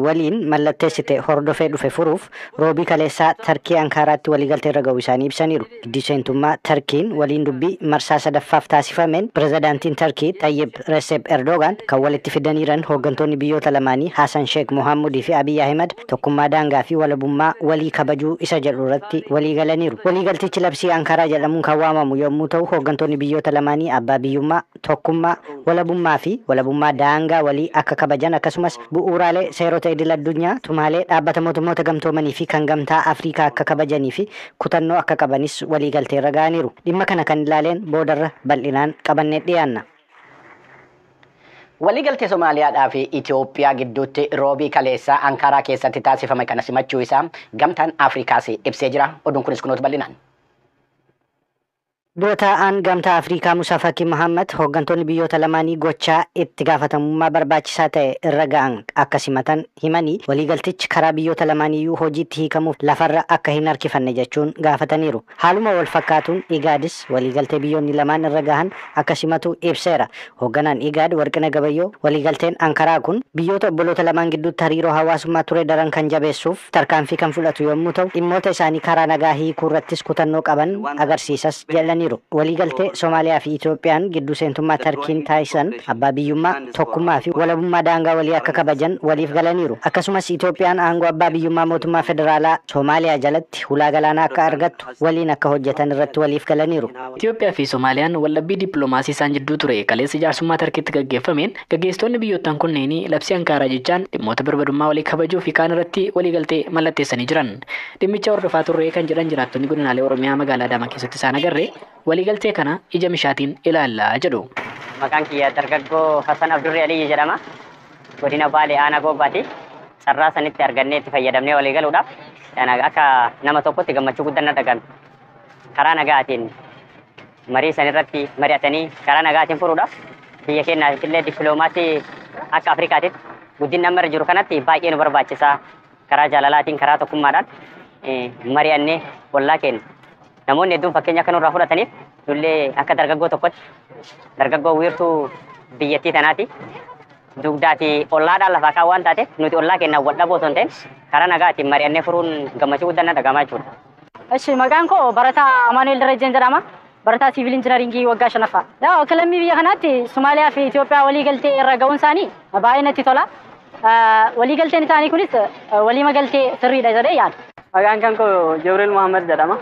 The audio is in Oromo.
Waliin mallatteessite hordofee dhufe furuuf Roobii kaleessaa Tarkii Ankaaraatti waliigaltee irra ga'uu isaanii ibsaniiru. Gidduu seentummaa Tarkiin waliin dubbii marsaa sadaffaaf taasifameen pirezidaantiin Tarkii Tayyip Recep Erdogan kan walitti fidaniiran hooggantoonni biyyoota lamaanii Hasan Sheekh Mohammudii fi Abiy Ahimad tokkummaa daangaa fi walabummaa walii kabajuu isa jedhu irratti walii galaniiru. Waliigaltichi labsii Ankaraa jedhamuun kan waamamu yommuu ta'u, hooggantoonni biyyoota lamaanii abbaa biyyummaa, tokkummaa, walabummaa fi walabummaa daangaa walii akka kabajan, akkasumas bu'uuraalee seerota idil addunyaa, tumaalee dhaabbata mootummoota gamtoomanii fi kan gamtaa Afrikaa akka kabajanii fi kutannoo akka qabanis waliigaltee irra ga'aniiru. Dhimma kana kan ilaaleen boodarra bal'inaan qabannee dhiyaanna. Waliigaltee Somaaliyaadhaa fi Itoophiyaa gidduutti Roobii kaleessaa Ankaraa keessatti taasifame kana simachuu isaa gamtaan Afrikaas ibsee jira. Oduun kunis kunuutu bal'inaan. Dura taa'aan gamtaa Afrikaa Musaa Fakii Mahammad hooggantoonni biyyoota lamaanii gochaa itti gaafatamummaa barbaachisaa ta'e irra ga'an akka simatan himanii, waliigaltichi karaa biyyoota lamaaniyyuu hojiitti hiikamuuf lafarra akka hin harkifanne jechuun gaafataniiru. Haaluma wal fakkaatuun Igaadis waliigaltee biyyoonni lamaan irra gahan akka simatu ibseera. Hoogganaan Igaad Warqina Gabayyoo waliigalteen Ankaraa kun biyyoota obboloota lamaan gidduutti hariiroo hawaasummaa ture daran kan jabeessuuf tarkaanfii kan fudhatu yommuu ta'u, dhimmoota isaanii karaa nagaa hiikuu irrattis kutannoo qaban agarsiisas jedhaniiru. Waliigaltee Somaaliyaa fi Itoophiyaan gidduu seentummaa Tarkiin taasisan abbaa biyyummaa, tokkummaa fi walabummaa daangaa walii akka kabajan waliif galaniiru. Akkasumas Itoophiyaan aangoo abbaa biyyummaa mootummaa federaalaa Somaaliyaa jalatti hulaa galaanaa akka argattu waliin akka hojjetan irratti waliif galaniiru. Itoophiyaa fi Somaaliyaan wallabbii dippiloomaasii isaan jidduu ture kaleessa jaarsummaa Tarkiitti gaggeeffameen gaggeessitoonni biyyoottan kunneen labsii Ankaaraa jechaan dhimmoota birmadummaa walii kabajuu fi kaan irratti waliigaltee mallatteessanii jiran. Dhimmicha hordofaa turre kan jedhan jiraattonni godinaalee Oromiyaa magaalaa Adaamaa keessatti isaan agarre waliigaltee kana ija mishaatiin ilaallaa jedhu. Maqaan kiyya dargaggoo Hassan Abdurri Aliyyi jedhama. Godina Baalee aanaa Goobbaati. Carraa sanitti argannee itti fayyadamnee walii galuudhaaf akka nama tokkotti gammachuu guddaan na dhagahame. Karaa nagaatiin marii san irratti mari'atanii karaa nagaatiin furuudhaaf biyya keenyaaf illee dippiloomaasii akka Afrikaatitti guddinni amma irra jiru kanatti baay'ee nu barbaachisa. Karaa jaalalaatiin, karaa tokkummaadhaan mari'annee ollaa keenya namoonni hedduun fakkeenya akka nurraa fudhataniif, nullee akka dargaggoo tokkotti, dargaggoo wiirtuu biyyattii tanaati. Dugdaa fi ollaadhaan lafaa kaan waan taateef, nuti ollaa keenyaan wal dhaboo osoo hin ta'in karaa nagaatiin mari'annee furuun gammachuu guddaan na dhagahama jechuudha. Eshi, maqaan koo barataa Amaanuel Darajjeen jedhama. Barataa siivil injinaringii waggaa shanaffaa. Yaa akka lammii biyya kanaatti Somaaliyaa fi Itoophiyaa walii galtee irra ga'uun isaanii baay'ee natti tola. Walii galteen isaanii kunis walii galtee sirriidha jedhee yaada. Maqaan kan koo Jibril Muhammad jedhama.